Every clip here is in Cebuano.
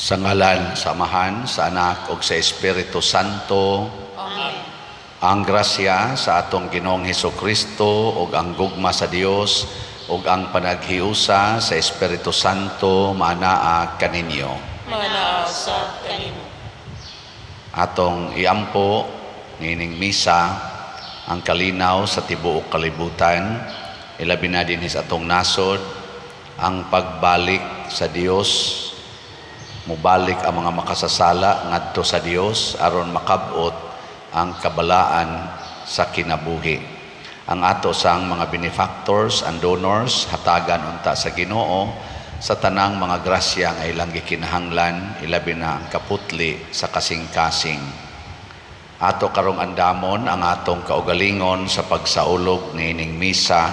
Sa ngalan sa Amahan, sa Anak ug sa Espiritu Santo. Amen. Ang grasya sa atong Ginoong Hesus Kristo ug ang gugma sa Dios ug ang panaghiusa sa Espiritu Santo manaa kaninyo. Manaa usab kanimo. Atong iampo niining misa ang kalinaw sa tibuok kalibutan, ilabi na dinhi sa atong nasod, ang pagbalik sa Dios. Mubalik ang mga makasasala ngadto sa Dios aron makab-ot ang kabalaan sa kinabuhi. Ang ato sang mga benefactors and donors, hatagan unta sa Ginoo sa tanang mga grasya nga ilang gikinahanglan, ilabi na ang kaputli sa kasing-kasing. Ato karong andamon ang atong kaugalingon sa pagsaulog niining misa,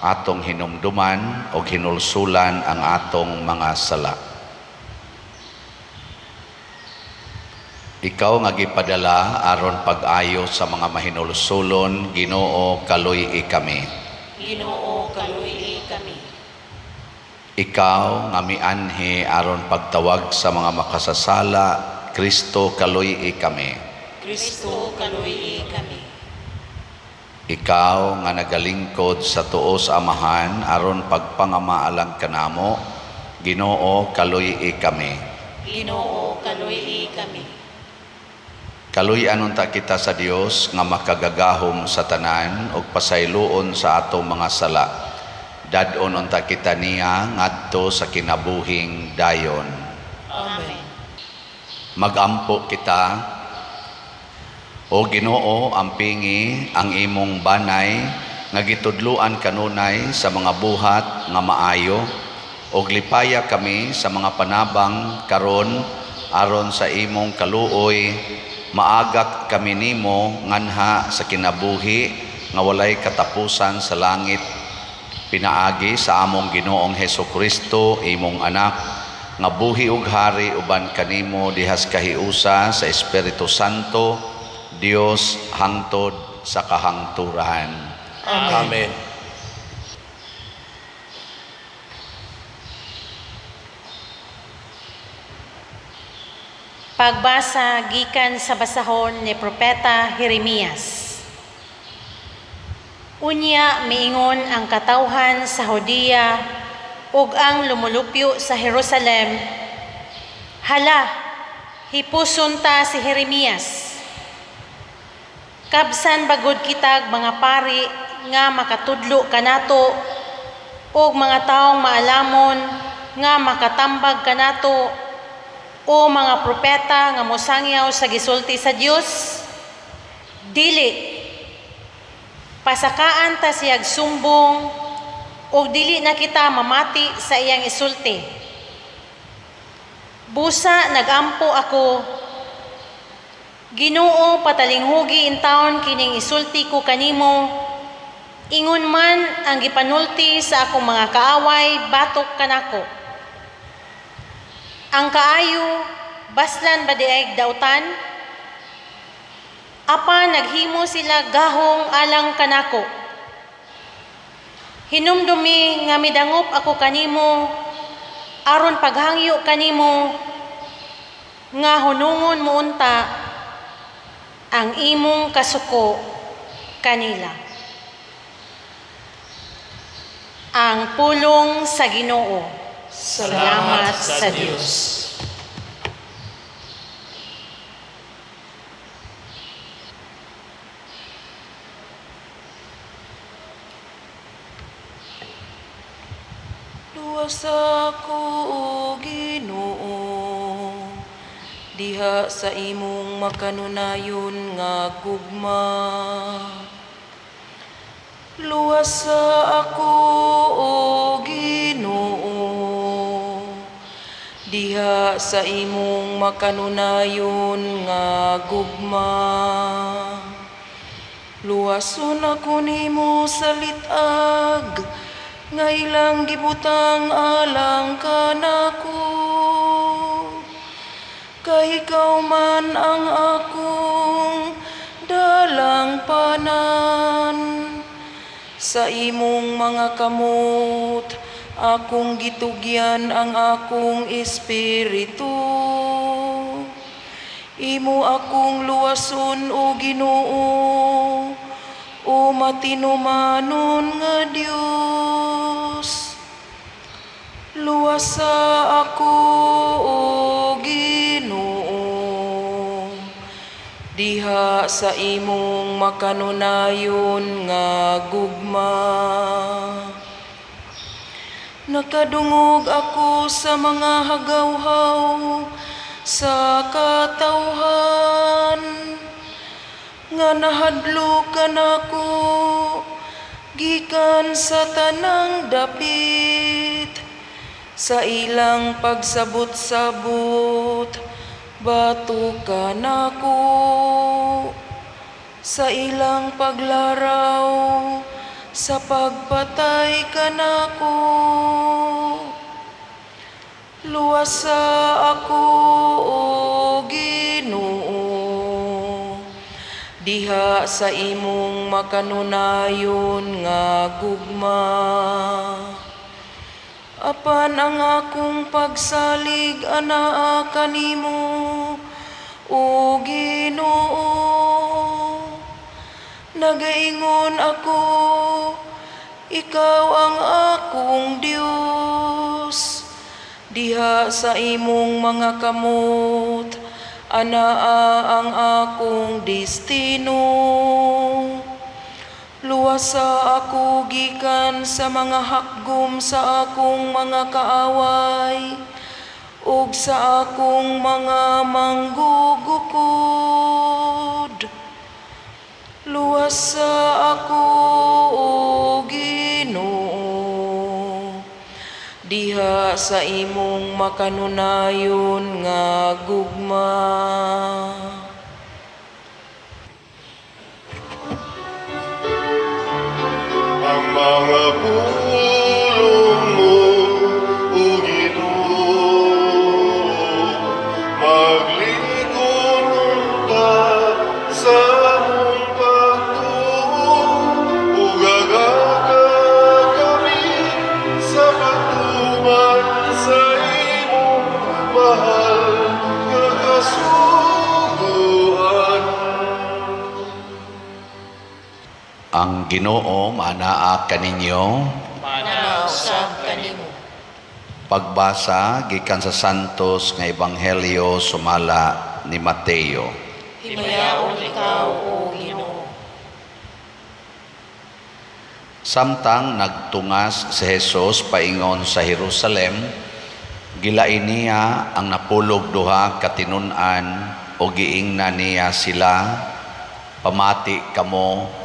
atong hinumduman og hinulsulan ang atong mga sala. Ikaw nga gipadala aron pag-ayo sa mga mahinulsulon, Ginoo, kaluy-i kami. Ginoo, kaluy-i kami. Ikaw nga mianhi aron pagtawag sa mga makasasala, Kristo, kaluy-i kami. Kristo, kaluy-i kami. Ikaw nga nagalingkod sa tuo sa Amahan aron pagpangamaalang kanamo, Ginoo, kaluy-i kami. Ginoo, kaluy-i kami. Kaluy-an unta kita sa Dios nga makagagahom sa tanan ug pasayloon sa atong mga sala. Dad-on unta kita niya ngadto sa kinabuhing dayon. Amen. Magampo kita. O Ginoo, ampingi ang imong banay nga gitudluan kanunay sa mga buhat nga maayo ug lipaya kami sa mga panabang karon aron sa imong kaluoy maagak kami nimo nganha sa kinabuhi nga walay katapusan sa langit, pinaagi sa among Ginoong Hesus Kristo, imong anak, nga buhi ug hari uban kanimo dihas kahiusa sa Espiritu Santo, Dios, hangtod sa kahangturan. Amen. Pagbasa gikan sa basahon ni Propeta Jeremias. Unya miingon ang katawhan sa Judea ug ang lumulupyo sa Jerusalem, "Hala, hipuson ta si Jeremias. Kabsan bagod kitag mga pari nga makatudlo kanato ug mga taong maalamon nga makatambag kanato o mga propeta nga mosangyaw sa gisulti sa Dios? Dili. Pasakaan ta siyag sumbong ug dili na kita mamati sa iyang isulti." Busa nagampo ako, "Ginoo, patalinghugi intawon kining isulti ko kanimo, ingon man ang gipanulti sa akong mga kaaway batok kanako. Ang kaayo, baslan ba diay dautan? Apan naghimo sila gahong alang kanako. Hinumdumi nga midangop ako kanimo, aron paghangyo kanimo, nga hunungon mo unta ang imong kasuko kanila." Ang pulong sa Ginoo. Salamat sa Dios. Luwas ako, O Ginoo, diha sa imong makanunayon nga gugma. Luwas ako, O Ginoo, diha sa imong makanunayon nga gugma. Luwason ako nimo sa litag nga ilang gibutang alang kanako. Kay ikaw man ang akong dalangpanan. Sa imong mga kamot akong gitugyan ang akong espiritu. Imo akong luwason, o Ginoo, o matinumanon nga Dios. Luwasa ako, o Ginoo, diha sa imong makanunayon nga gugma. Nakadungog ako sa mga hagawhaw sa katawhan nga nahadlok kanako gikan sa tanang dapit. Sa ilang pagsabot-sabot, batuka nako. Sa ilang paglaraw, sa pagpatay kanako. Luwasa ako, o Ginoo, diha sa imong makanunayon nga gugma. Apan ang akong pagsalig anaa kanimo, o Ginoo. Nagaingon ako, ikaw ang akong Dios. Diha sa imong mga kamot, anaa ang akong destino. Luwasa ako gikan sa mga hakgom sa akong mga kaaway ug sa akong mga manggugukod. Luwasa ako, o Ginoo, diha sa imong makanunayon nga gugma. Ang mga pulong mo, O Ginoo, magligon unta sa among pagtuo, ug agaka kami sa pagtuman sa imong mahal nga kasuguan. Ang Ginoo maanaa kaninyo. Maanaa usab kanimo. Pagbasa gikan sa Santos nga Ebanghelyo sumala ni Mateo. Himayaon ikaw, o Ginoo. Samtang nagtungas si Jesus paingon sa Jerusalem, gilain niya ang napulog duha ka tinun-an o giingnan niya sila, "Pamati kamo,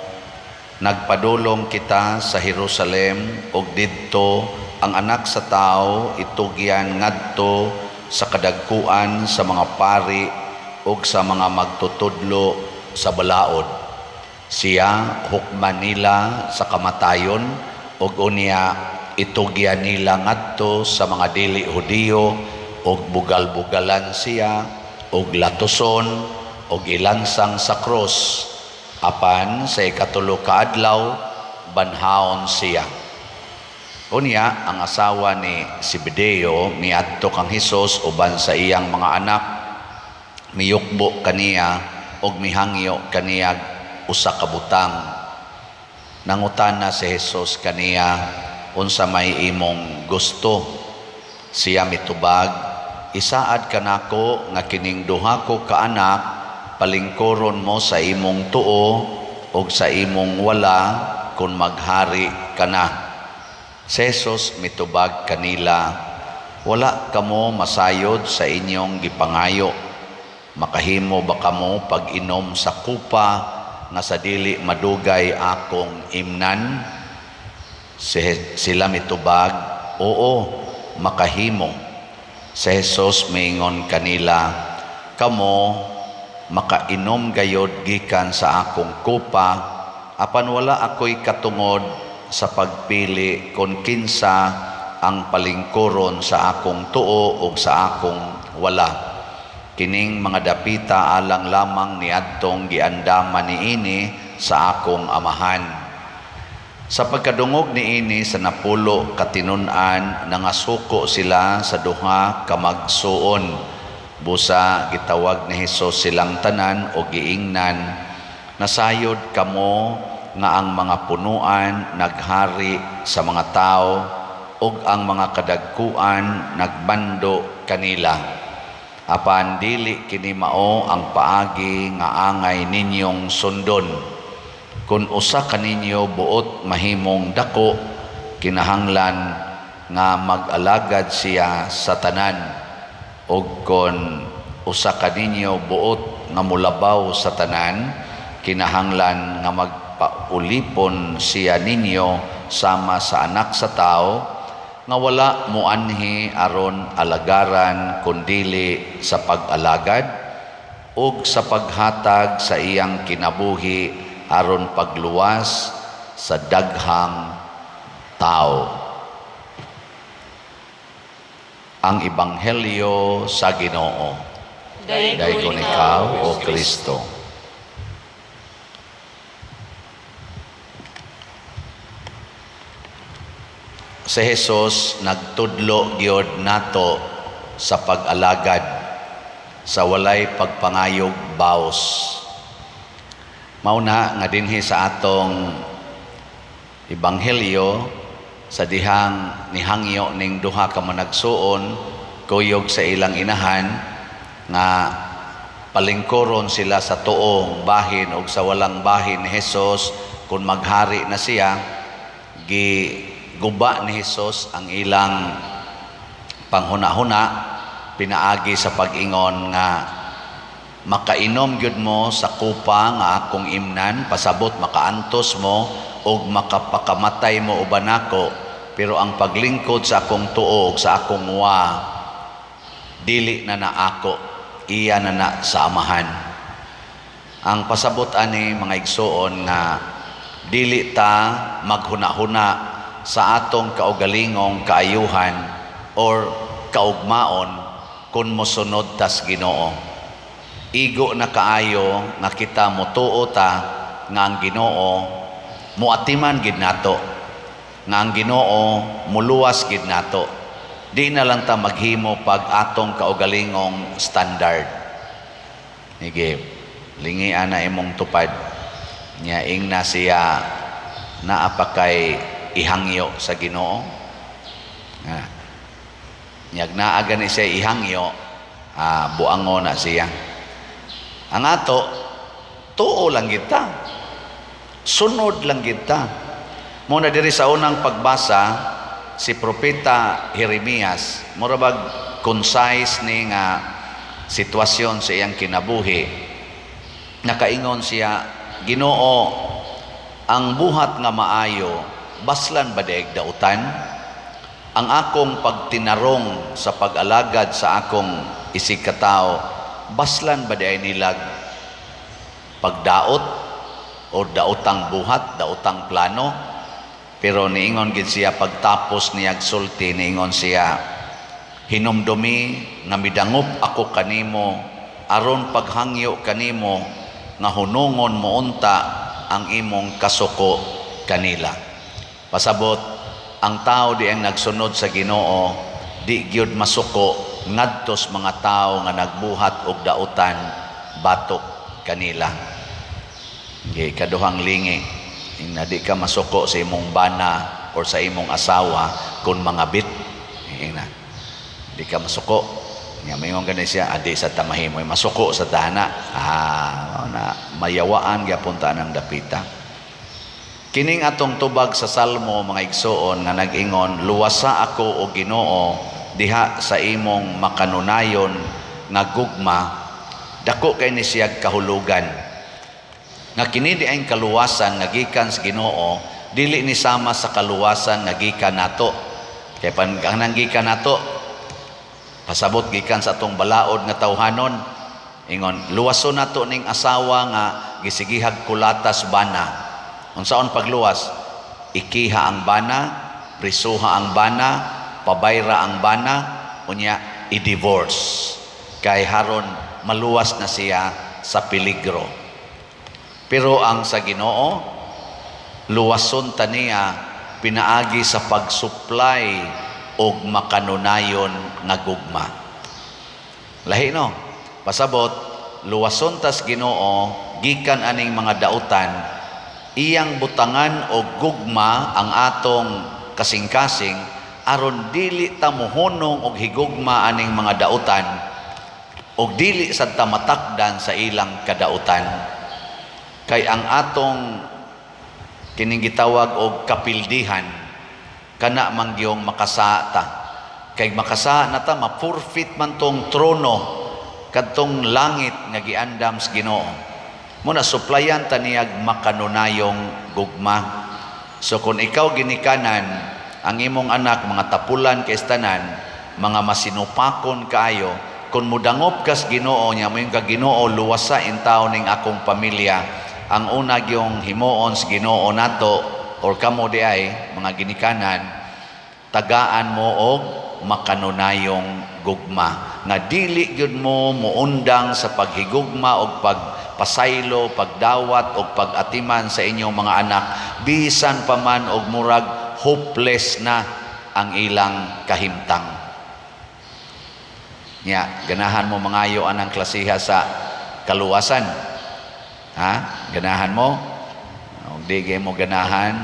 nagpadulong kita sa Jerusalem ug didto ang Anak sa Tawo itugyan ngadto sa kadagkuan sa mga pari ug sa mga magtutudlo sa balaod. Siya hukman nila sa kamatayon ug unya itugyan nila ngadto sa mga dili Hudiyo ug bugal-bugalan siya ug latuson ug ilansang sa krus. Apan sa ikatulo ka adlaw banhaon siya." Unya ang asawa ni Zebedeo miadto kang Hesus uban sa iyang mga anak, miyukbo kaniya ug mihangyo kaniya usa ka butang. Nangutana si Hesus kaniya, "Unsa may imong gusto?" Siya mitubag, "Isaad kanako nga kining duha ko ka anak palingkuron mo sa imong tuo ug sa imong wala kun maghari ka na." Si Jesus mitubag kanila, "Wala kamo masayod sa inyong gipangayo. Makahimo ba kamo pag-inom sa kupa nga sa dili madugay akong imnan?" Sila mitubag, "Oo, makahimo." Si Jesus miingon kanila, "Kamo makainom gayod gikan sa akong kupa, apan wala ako'y katungod sa pagpili kon kinsa ang palingkuron sa akong tuo ug sa akong wala. Kining mga dapita alang lamang niadtong giandaman niini sa akong amahan." Sa pagkadungog niini sa 10 ka tinun-an, nangasuko sila sa duha ka magsuon. Busa gitawag ni Hesus silang tanan og giingnan, "Nasayod kamo nga ang mga punuan naghari sa mga tawo ug ang mga kadagkuan nagbando kanila. Apan dili kini mao ang paagi nga angay ninyong sundon. Kung usa kaninyo buot mahimong dako, kinahanglan nga mag-alagad siya sa tanan. Ug kon usa kaninyo buot nga molabaw sa tanan, kinahanglan nga magpaulipon siya ninyo sama sa Anak sa Tao nga wala moanhi aron alagaran kundili sa pag-alagad ug sa paghatag sa iyang kinabuhi aron pagluwas sa daghang tao." Ang Ebanghelyo sa Ginoo. Daygon ikaw, O Kristo. Si Jesus nagtudlo gyud nato sa pag-alagad sa walay pagpangayog baos. Mao na nga dinhi sa atong ebanghelyo, sa dihang nihangyo ning duha ka managsuon kuyog sa ilang inahan nga palingkuron sila sa tuong bahin og sa walang bahin ni Hesus kung maghari na siya, giguba ni Hesus ang ilang panghuna-huna pinaagi sa pag-ingon nga makainom gyud mo sa kupa nga akong imnan, pasabot makaantos mo og makapakamatay mo uban nako, pero ang paglingkod sa akong tuo og sa akong wa dili na na ako, iya na na sa Amahan. Ang pasabot ani, mga igsuon, nga dili ta maghuna-huna sa atong kaugalingong kaayuhan or kaugmaon kun mosunod tas Ginoo. Igo na kaayo nga kita motuo ta nga ang Ginoo moatiman gid nato, nga ang Ginoo moluwas gid nato. Di na lang ta maghimo pag atong kaugalingong standard. Sige, lingian na imong tupad. Nya ingna siya naa pa kay ihangyo sa Ginoo. Nyag naa gani siya ihangyo, buango na siya. Ang ato, tuo lang kita. Sunod lang kita. Muna diri sa unang pagbasa, si Propeta Jeremias, mura bag concise ni nga sitwasyon sa iyang kinabuhi. Nakaingon siya, "Ginoo, ang buhat nga maayo, baslan ba diay dautan? Ang akong pagtinarong sa pag-alagad sa akong isig katao, baslan ba diay nilag pagdaot o daotang buhat, daotang plano?" Pero niingon gid siya pagtapos niyag sulti, niingon siya, "Hinumdumi nga midangop ako kanimo aron paghangyo kanimo nga hunungon mo unta ang imong kasuko kanila." Pasabot, ang tao di ang nagsunod sa Ginoo di gyud masuko ngadtos mga tao nga nagbuhat og dautan batok kanila. Gi kaduhang lingi, na di ka masuko sa imong bana or sa imong asawa kung mga bit. Ingna, di ka masuko. Nga maingon gani siya, adi sa tamahimoy masuko sa dana. Na mayawaan gyapon ta ng dapita. Kining atong tubag sa Salmo, mga igsuon, nga nag-ingon, "Luwasa ako, o Ginoo, diha sa imong makanunayon nga gugma," dako kay ni siyag kahulugan. Nga kini di ang kaluwasan nga gikan sa Ginoo, dili ni sama sa kaluwasan nga gikan nato. Kay pan ang gikan nato, pasabot gikan sa atong balaod nga tawhanon, ingon, luwason nato ning asawa nga gisigihag kulatas bana. Unsaon pagluwas? Ikiha ang bana, prisuha ang bana, pabayra ang bana, unya i-divorce. Kay haron maluwas na siya sa peligro. Pero ang sa Ginoo, Luwason ta niya pinaagi sa pag-supply og makanunayon nga gugma. Lahi, no? Pasabot, luwason tas Ginoo gikan aning mga dautan, iyang butangan og gugma ang atong kasing-kasing aron dili ta mohunong og higugma aning mga dautan og dili sad ta matakdan sa ilang kadautan. Kay ang atong kining gitawag og kapildihan, kana man gyung makasa ta. Kay makasa na ta, ma-forfeit man tong trono kadtong langit nga giandam sa Ginoo. Mao na supplyan ta niyag makanunayong gugma. So kung ikaw ginikanan, ang imong anak mga tapulan kay tanan, mga masinupakon kaayo, kung mudangop kas Ginoo niya, moingon ka, "Ginoo, luwasa intawon ning akong pamilya," ang una gyung himuon sa Ginoo nato or kamo di ay mga ginikanan, tagaan mo og makanunayong gugma nga dili gyud mo muundang sa paghigugma og pagpasaylo, pagdawat og pag-atiman sa inyong mga anak bisan pa man og murag hopeless na ang ilang kahimtang. Nya, ganahan mo mangayo anang klasiha sa kaluwasan? Ha? Ganahan mo? Og di gyud mo ganahan,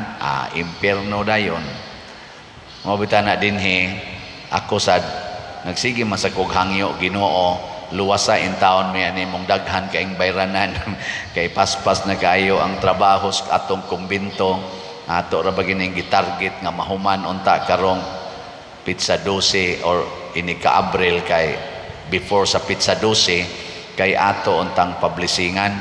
impierno dayon. Mao bitaw na dinhi ako sad nagsige man sa kog hangyo, "Ginoo, luwasa intawon mi ani mong daghan kaing bayranan," kay paspas na kaayo ang trabaho sa atong kumbento. Ato ra ba gining gitarget nga mahuman unta karong petsa 12 or ini ka Abril, kay before sa petsa 12 kay ato untang publishingan.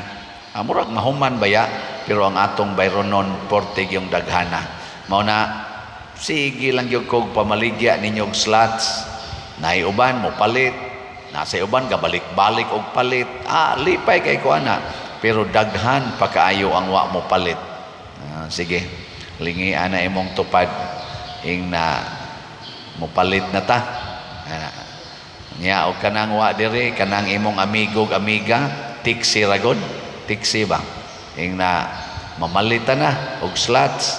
Murag mahuman baya, pero ang atong bayronon porte yung daghana. Mao na sige lang gyud kog pamaligya ninyo og slots. Naay uban mo palit, nasa uban gabalik-balik og palit. Lipay kay ko ana, pero daghan pa kaayo ang wa mo palit. Sige, lingi ana imong tupad ing na mopalit na ta. Nya og kanang wa diri, kanang imong amigo ug amiga, tiksi ra gud, tiksi ba? Ing na mamalita na og slots.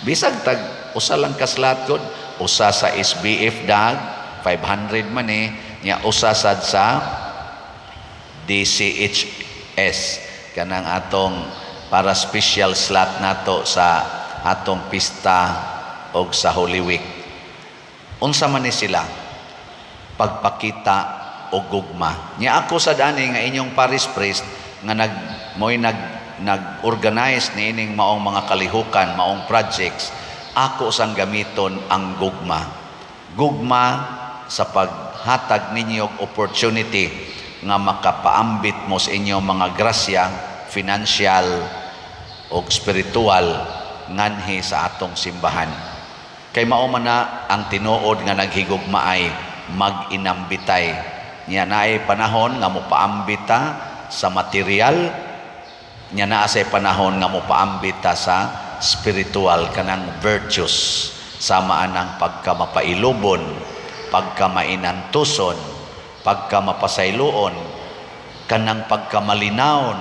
Bisag tag usa lang ka slot gud, usa sa SBF dag 500 man eh, nya usa sad sa DCHS, kanang atong para special slot nato sa atong pista og sa Holy Week. Unsa man ni sila? Pagpakita og gugma. Nya ako sad ani nga inyong parish priest nga nag mo'y nag nag-organize niining maong mga kalihukan, maong projects, ako sang gamiton ang gugma. Gugma sa paghatag ninyo og opportunity nga makapaambit mo sa inyong mga grasya, financial o spiritual, nganhi sa atong simbahan. Kay mao man na ang tinuod nga naghigugmaay mag-inambitay. Nya naay panahon nga mopaambita sa material, nya naa say panahon nga mopaambita sa spiritual, kanang virtues sama anang pagkamapailubon, pagkamainantuson, pagkamapasayloon, kanang pagkamalinawon,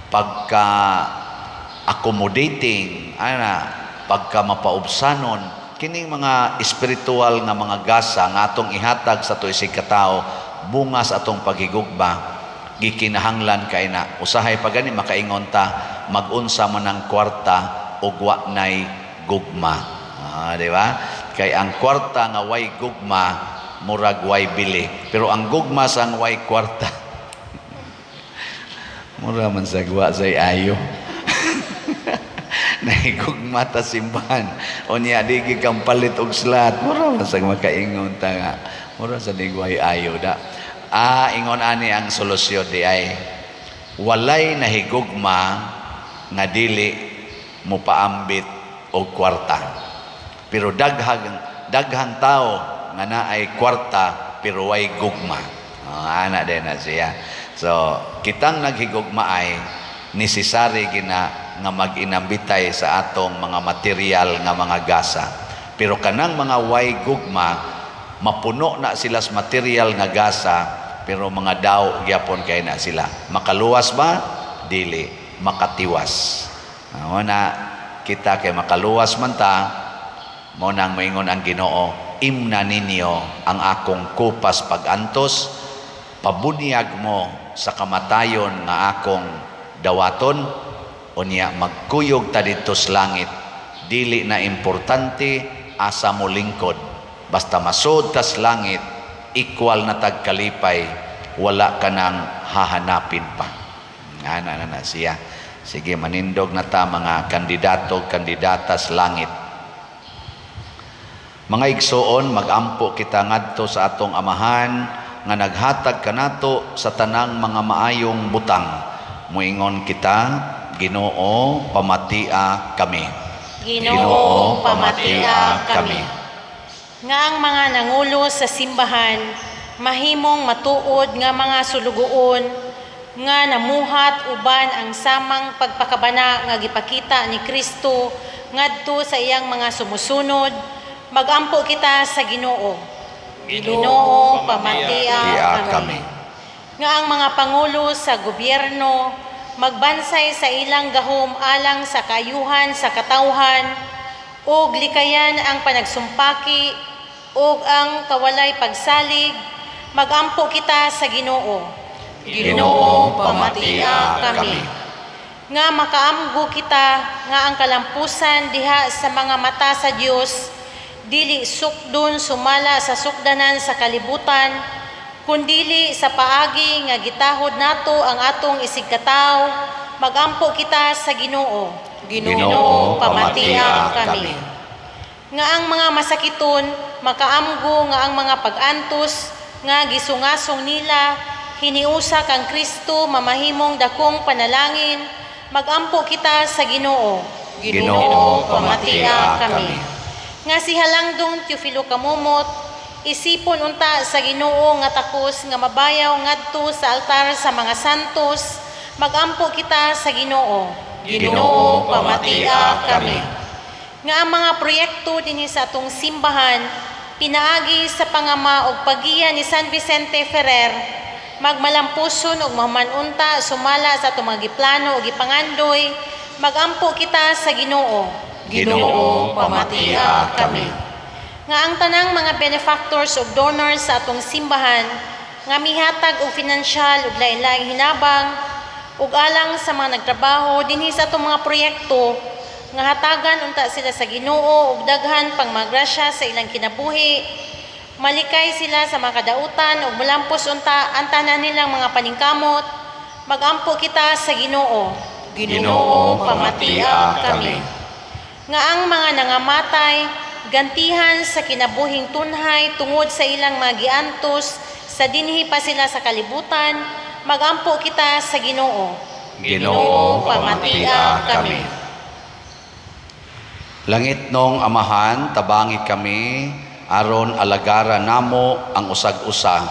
pagka accommodating ana, pagka mapaubsanon. Kining mga espiritual nga mga gasa nga atong ihatag sa ato isig katawo bunga sa atong paghigugma, gikinahanglan kay na. Usahay pa gani makaingon ta, mag-unsa man ang kwarta ug wa nay gugma? Di ba? Kay ang kwarta nga way gugma murag way bili, pero ang gugma sang way kwarta mura man sa wa say ayo. Nahigugma ta simbahan, unya di gyud kang palit og slot, mura man sa makaingon ta nga mura sa way ayo da. Ingon ani ang solusyon di ay walay nahigugma nga dili mopaambit og kwarta, pero daghang daghang tao nga naay kwarta pero way gugma. Ana din na siya. So kitang naghigugma ay necessary gina nga mag-inambitay sa atong mga material nga mga gasa, pero kanang mga way gugma, mapuno na sila sa material nga gasa pero mga daw gyapon kay na sila. Makaluwas ba? Dili makatiwas. Mao na. Kita kay makaluwas man ta, mao nang moingon ang Ginoo, "Imna ninyo ang akong kupas pag-antos, pabunyag mo sa kamatayon nga akong dawaton, unya magkuyog ta didto sa langit." Dili na importante asa mo lingkod, basta masud tas langit, equal na tag kalipay, wala ka nang hahanapin pa. Ana na na siya. Sige, manindog na ta, mga kandidato, kandidata sa langit. Mga igsoon, magampo kita ngadto sa atong Amahan nga naghatag kanato sa tanang mga maayong butang. Muingon kita, Ginoo, pamatia kami. Ginoo, pamatia kami. Nga ang mga nangulo sa simbahan mahimong matuod nga mga sulugoon nga namuhat uban ang samang pagpakabana nga gipakita ni Kristo ngadto sa iyang mga sumusunod, magampo kita sa Ginoo. Ginoo, pamatia Pamatia kami. Kami. Nga ang mga pangulo sa gobyerno magbansay sa ilang gahom alang sa kaayuhan sa katawhan ug likayan ang panagsumpaki ug ang kawalay pagsalig, magampo kita sa Ginoo. Ginoo, pamatia kami. Nga makaamgo kita nga ang kalampusan diha sa mga mata sa Dios dili sukdon sumala sa sukdanan sa kalibutan, kundili sa paagi nga gitahod nato ang atong isigkatawo, magampo kita sa Ginoo. Ginoo, pamatia kami. Nga ang mga masakiton makaamgo nga ang mga pag-antos nga gisungasong nila hiniusa kang Kristo mamahimong dakong panalangin, magampo kita sa Ginoo. Ginoo, pamatia kami. Nga si Halangdong Teofilo Camomot isipon unta sa Ginoo nga takos nga mabayaw ngadto sa altar sa mga santos, magampo kita sa Ginoo. Ginoo, pamatia kami. Nga ang mga proyekto dinhi sa atong simbahan pinaagi sa pangama og paggiya ni San Vicente Ferrer magmalampuson ug mahuman-unta sumala sa atong mga giplano ug gipangandoy, magampo kita sa Ginoo. Ginoo, pamatia kami. Nga ang tanang mga benefactors ug donors sa atong simbahan nga mihatag og finansyal ug lain-laing hinabang ug alang sa mga nagtrabaho dinhi sa atong mga proyekto, nga hatagan unta sila sa Ginoo og daghan pang magrasya sa ilang kinabuhi, malikay sila sa mga kadautan ug mulampos unta ang tanan nilang mga paningkamot, magampo kita sa Ginoo. Ginoo, pamatia kami. Nga ang mga nangamatay gantihan sa kinabuhing tunhay tungod sa ilang mga giantos sa dinhi pa sila sa kalibutan, magampo kita sa Ginoo. Ginoo, pamatia kami. Langitnong Amahan, tabangi kami aron alagara namo ang usag-usa.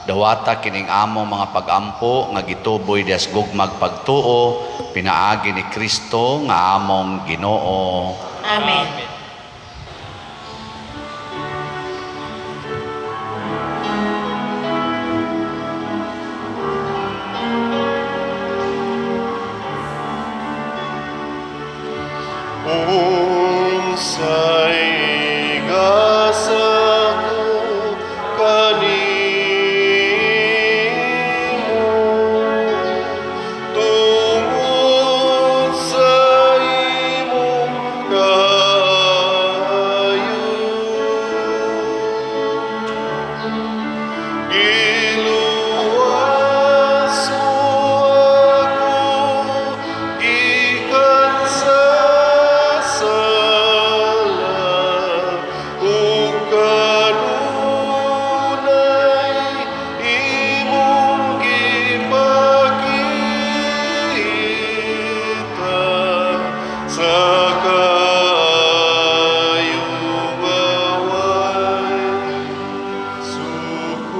Dawata kining amo mga pagampo nga gituboy dias gugmag pagtuo pinaagi ni Kristo nga among Ginoo. Amen. Unsay gasa ko kanimo tungod sa imong kaayo? Giluwas mo ako gikan sa sala ug kanunay imong gipakita sa kaayo nga way sukod.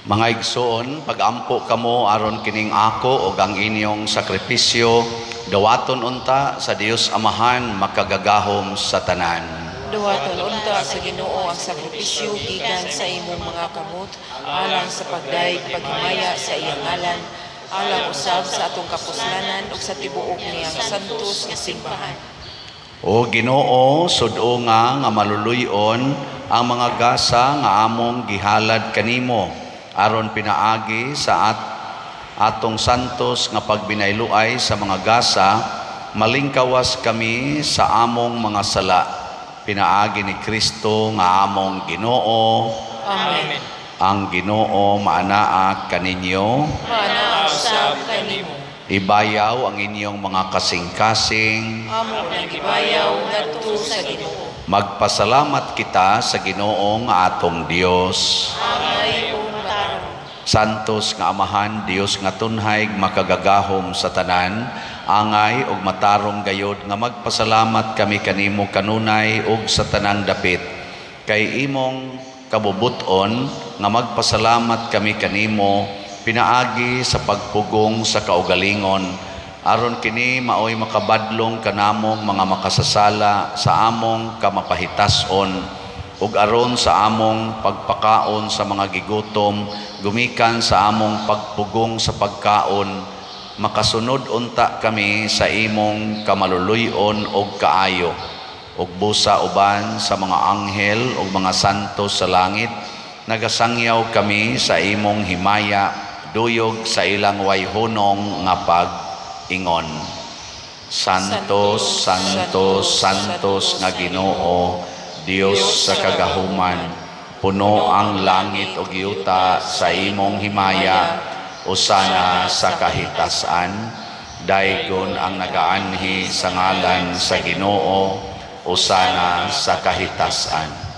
Mga igsoon, pagampo kamo aron kining ako ug ang inyong sakripisyo dawaton unta sa Dios Amahan makagagahom sa tanan. Duwaton unta sa Ginoo ang sakripisyo gikan sa imong mga kamot alang sa pagdayeg paghimaya sa iyang ngalan, Alang usab sa atong kapuslanan ug sa tibuok niyang santos nga simbahan. O Ginoo, sud-o nga nga maluluy-on ang mga gasa nga among gihalad kanimo aron pinaagi sa atong santos nga pagbinayloay sa mga gasa malingkawas kami sa among mga sala pinaagi ni Kristo nga among Ginoo. Amen. Ang Ginoo maanaa kaninyo. Maanaa usab kanimo. Ibayaw ang inyong mga kasing-kasing. Amo nang gibayaw ngadto sa Ginoo. Magpasalamat kita sa Ginoo nga atong Dios. Angay ug matarong. Santos nga Amahan, Dios nga tunhay, makagagahom sa tanan, angay ug matarong gayod nga magpasalamat kami kanimo kanunay ug sa tanang dapit. Kay imong kabubuton nga magpasalamat kami kanimo pinaagi sa pagpugong sa kaugalingon aron kini maoy makabadlong kanamong mga makasasala sa among kamapahitas-on ug aron sa among pagpakaon sa mga gigutom gumikan sa among pagpugong sa pagkaon makasunod unta kami sa imong kamaluluy-on ug kaayo ug busa uban sa mga anghel ug mga santo sa langit nagasangyaw kami sa imong himaya duyog sa ilang wayhunong nga pag-ingon. Santos, Santos, Santos nga Ginoo, Dios sa kagahuman, puno ang langit ug yuta sa imong himaya, usana sa kahitasan, daygon ang nagaanhi sa ngalan sa Ginoo, usana sa kahitasan.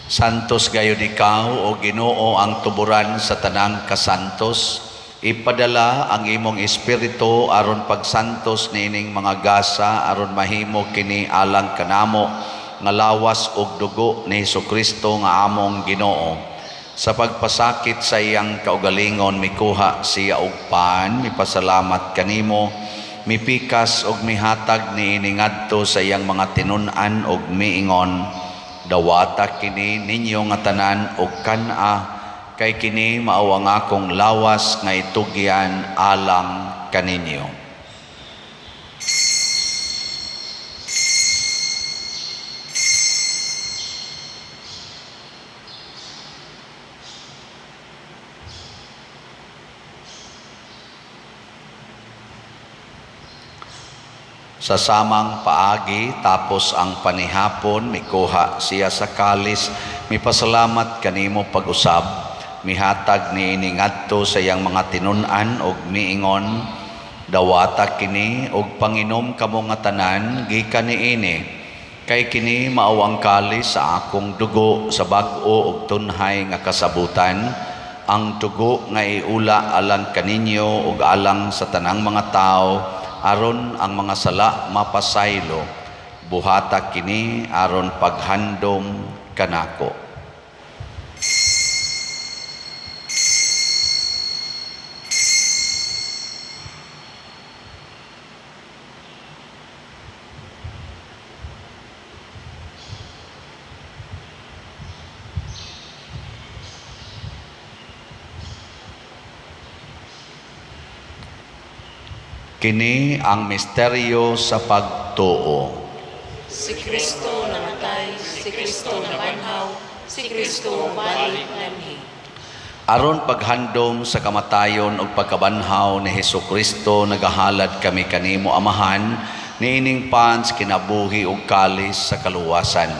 Santos gayud ikaw o Ginoo ang tuburan sa tanang kasantos. Ipadala ang imong espiritu aron pagsantos niining mga gasa aron mahimo kini alang kanamo nga lawas ug dugo ni Hesukristo nga among Ginoo. Sa pagpasakit sa iyang kaugalingon mikuha siya og pan, mipasalamat kanimo, mipikas og mihatag niini ngadto sa iyang mga tinun-an og miingon: Dawata kini ninyo nga tanan og kan-a, kay kini mao ang akong lawas nga itugyan alang kaninyo. Sa samang paagi, tapos ang panihapon, mikuha siya sa kalis, mipasalamat kanimo pag-usab, mihatag niini ngadto sa iyang mga tinun-an og miingon: Dawata kini og panginom kamo nga tanan gikan niini, kay kini mao ang kalis sa akong dugo sa bag-o ug tunhay nga kasabutan, ang dugo nga iula alang kaninyo ug alang sa tanang mga tawo aron ang mga sala mapasaylo. Buhata kini aron paghandom kanako. Kini ang misteryo sa pagtuo. Si Kristo namatay, si Kristo nabanhaw, si Kristo balik namhi. Aron paghandom sa kamatayon ug pagkabanhaw ni Hesukristo, nagahalad kami kanimo, Amahan, niining pan sa kinabuhi ug kalis sa kaluwasan.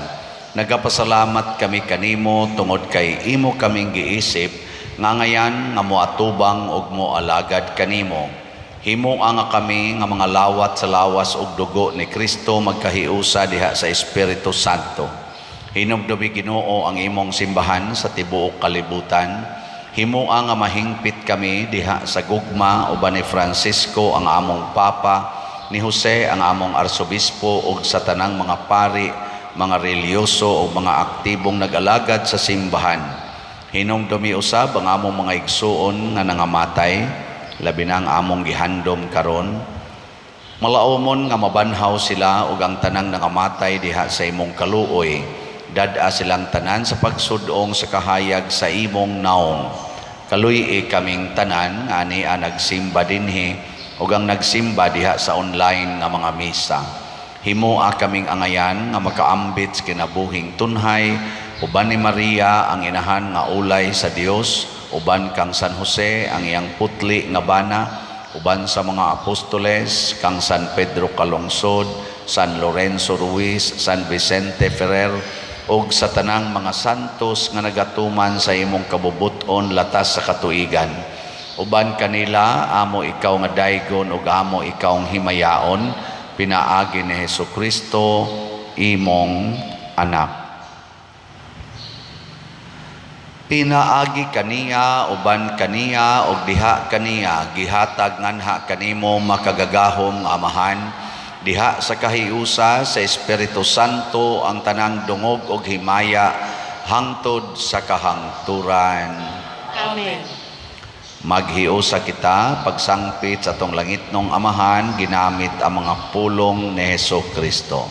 Nagapasalamat kami kanimo tungod kay imo kaming giisip nga ngayan nga moatubang ug moalagad kanimo. Himoa nga kami nga mga lawat sa lawas ug dugo ni Kristo magkahiusa diha sa Espiritu Santo. Hinumdumi, Ginoo, ang imong simbahan sa tibuok kalibutan. Himoa nga mahingpit kami diha sa gugma uban ni Francisco ang among Papa, ni Jose ang among Arsobispo ug sa tanang mga pari, mga relihiyoso ug mga aktibong nag-alagad sa simbahan. Hinumdumi usab ang among mga igsuon nga nangamatay, labi na ang among gihandom karon. Malaumon nga mabanhaw sila ug ang tanang nangamatay diha sa imong kaluoy. Dad-a silang tanan sa pagsudong sa kahayag sa imong naong. Kaluy-i kaming tanan nga ania nagsimba dinhi ug ang nagsimba diha sa online nga mga misa. Himoa kaming angayan nga makaambit sa kinabuhing tunhay uban ni Maria ang inahan nga ulay sa Dios, uban kang San Jose ang iyang putli nga bana, uban sa mga apostoles kang San Pedro Calungsod, San Lorenzo Ruiz, San Vicente Ferrer ug sa tanang mga santos nga nagatuman sa imong kabubut-on latas sa katuigan. Uban kanila amo ikaw nga daygon ug amo ikaw himayaon pinaagi ni Hesukristo imong anak. Pinaagi kaniya, uban kaniya, ug diha kaniya, gihatag nganha kanimo makagagahom nga Amahan, diha sa kahiusa sa Espiritu Santo ang tanang dungog ug himaya hangtod sa kahangturan. Amen. Maghiusa kita pagsangpit sa atong langitnong Amahan ginamit ang mga pulong ni Heso Kristo.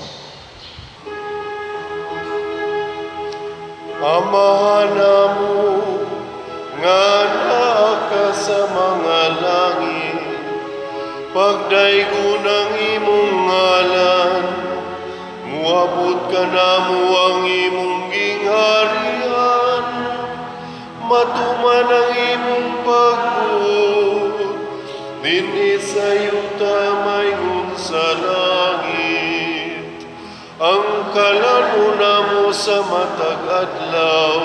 Amahan namo nga naa ka sa mga langit, pagdaygon ang imong ngalan, muabot ka namo ang imong gingharian, matuman ang imong pagbuot, dinhi sa yuta maingon sa langit. Ang kalan-on namo sa matag adlaw,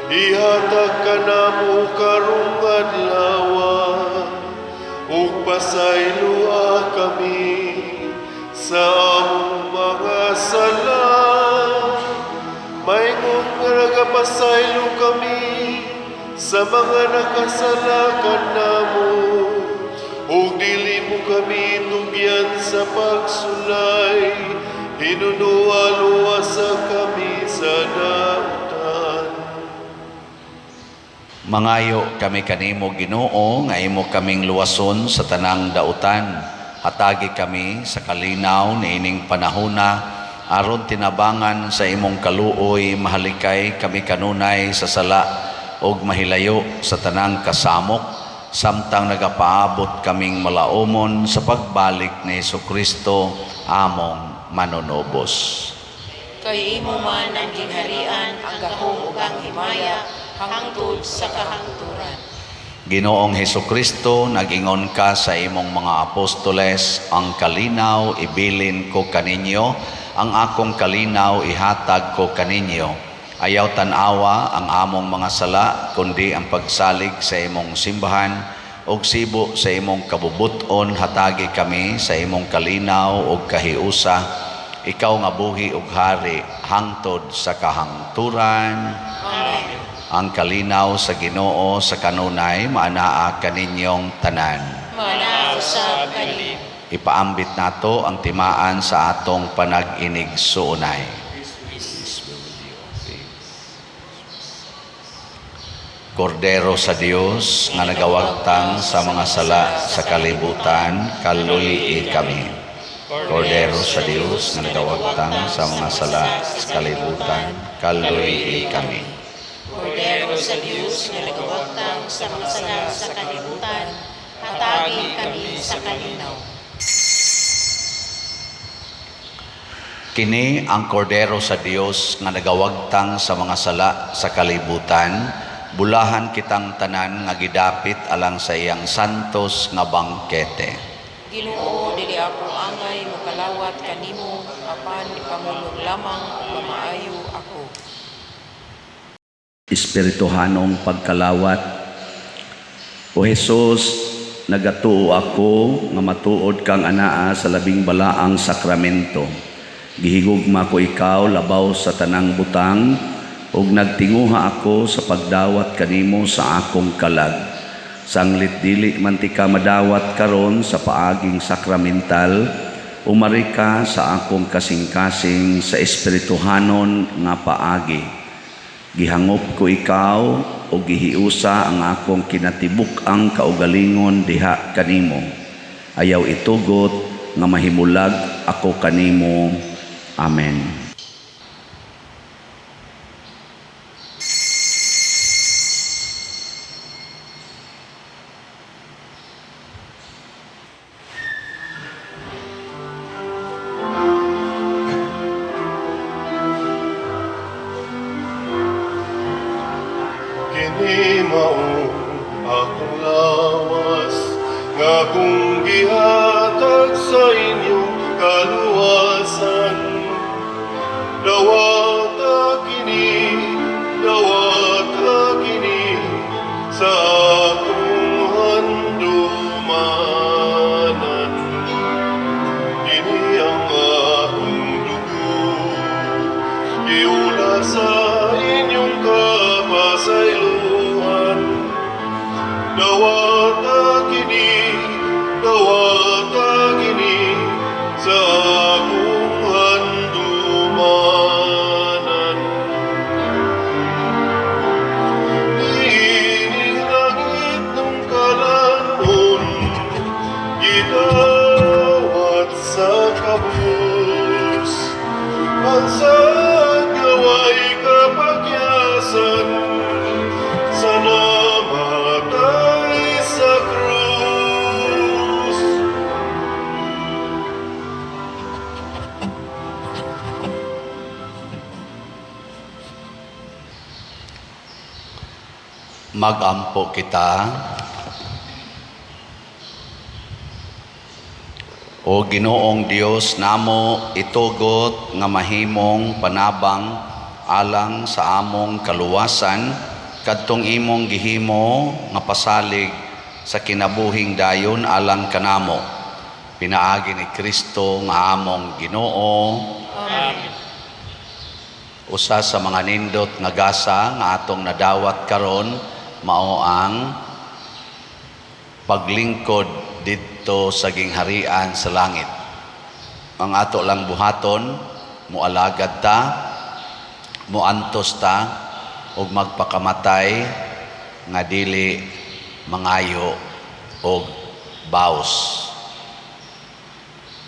ihatag kanamo karong adlaw, ug pasayloa kami sa among mga sala. Maingon nga nagapasaylo kami sa mga nakasala kanamo, ug dili mo kami tugyan sa pagsulay, hinunua luwasa kami sa dautan. Mangayo kami kanimo Ginoo nga imo kaming luwason sa tanang dautan. Hatagi kami sa kalinaw niining panahona aron tinabangan sa imong kaluoy mahalikay kami kanunay sa sala ug mahilayo sa tanang kasamok samtang nagapaabot kaming malaumon sa pagbalik ni Hesukristo among manunubos. Kay imo man ang gingharian, ang gahom ug ang himaya, hangtod sa kahangturan. Ginoong Hesukristo, nag-ingon ka sa imong mga apostoles, ang kalinaw ibilin ko kaninyo, ang akong kalinaw ihatag ko kaninyo. Ayaw tan-awa ang among mga sala, kundi ang pagsalig sa imong simbahan, ug sibo sa imong kabubut-on hatagi kami sa imong kalinaw ug kahiusa. Ikaw nga buhi ug hari hangtod sa kahangturan. Amen. Ang kalinaw sa Ginoo sa kanunay maanaa kaninyong tanan. Maanaa usab kanimo. Ipaambit nato ang timaan sa atong panag-inig-suunay. Kordero sa Dios nga nagawagtang sa mga sala sa kalibutan, kaluy-i kami. Kordero sa Dios nga nagawagtang sa mga sala sa kalibutan, kaluy-i kami. Kordero sa Dios nga nagawagtang sa mga sala sa kalibutan, hatagi kami sa kalinaw. Kini ang kordero sa Dios nga nagawagtang sa mga sala sa kalibutan, bulahan kitang tanan nga gidapit alang sa iyang santos nga bangkete. Ginoo, dili ako angay mokalawat kanimo, apan ipamulong lamang ug mamaayo ako. Espirituhanong pagkalawat. O Hesus, nagatuo ako nga matuod kang anaa sa labing balaang sakramento. Gihigugma ko ikaw labaw sa tanang butang ug nagtinguha ako sa pagdawat kanimo sa akong kalag. Sanglit dili man ti ka madawat karon sa paaging sakramental, umari ka sa akong kasing-kasing sa espirituhanon nga paagi. Gihangop ko ikaw o gihiusa ang akong kinatibuk-ang kaugalingon diha kanimo. Ayaw itugot nga mahimulag ako kanimo. Amen. Akong gihatag sa inyong kaluwasan. Dawata kini, dawata kini sa akong handumanan. Kini ang akong dugo, giula sa inyong kapasayloan. Dawata kini sa akong handumanan. Niining langit ng kalan-on, gidawat sa kabus. Ang saad nga way kapagyasan, sa namatay sa krus. Magampo kita. O Ginoong Dios namo, itugot nga mahimong panabang alang sa among kaluwasan kadtong imong gihimo nga pasalig sa kinabuhing dayon alang kanamo, pinaagi ni Kristo nga among Ginoo. Amen. Usa sa mga nindot nga gasa nga atong nadawat karon mao ang paglingkod didto sa gingharian sa langit. Ang ato lang buhaton, mualagad ta, muantos ta, ug magpakamatay nga dili mangayo og baos.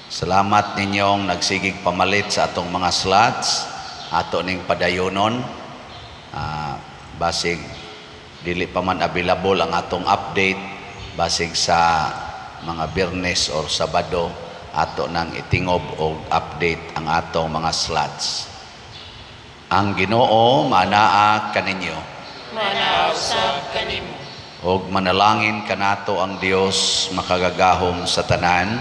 Salamat ninyong nagsigig pamalit sa atong mga slots, ato ning padayonon. Basig dili pa man available ang atong update, basig sa mga Biyernes or Sabado ato nang itingob og update ang atong mga slots. Ang Ginoo manaa kaninyo. Manaa usab kanimo. Og manalangin kanato ang Dios makagagahom sa tanan,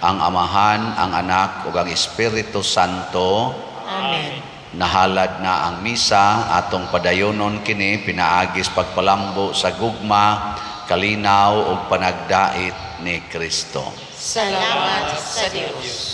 ang Amahan, ang Anak ug ang Espiritu Santo. Amen. Nahalad na ang misa, atong padayonon kini pinaagis pagpalambo sa gugma, kalinaw ug panagdait ni Kristo. Salamat sa Dios.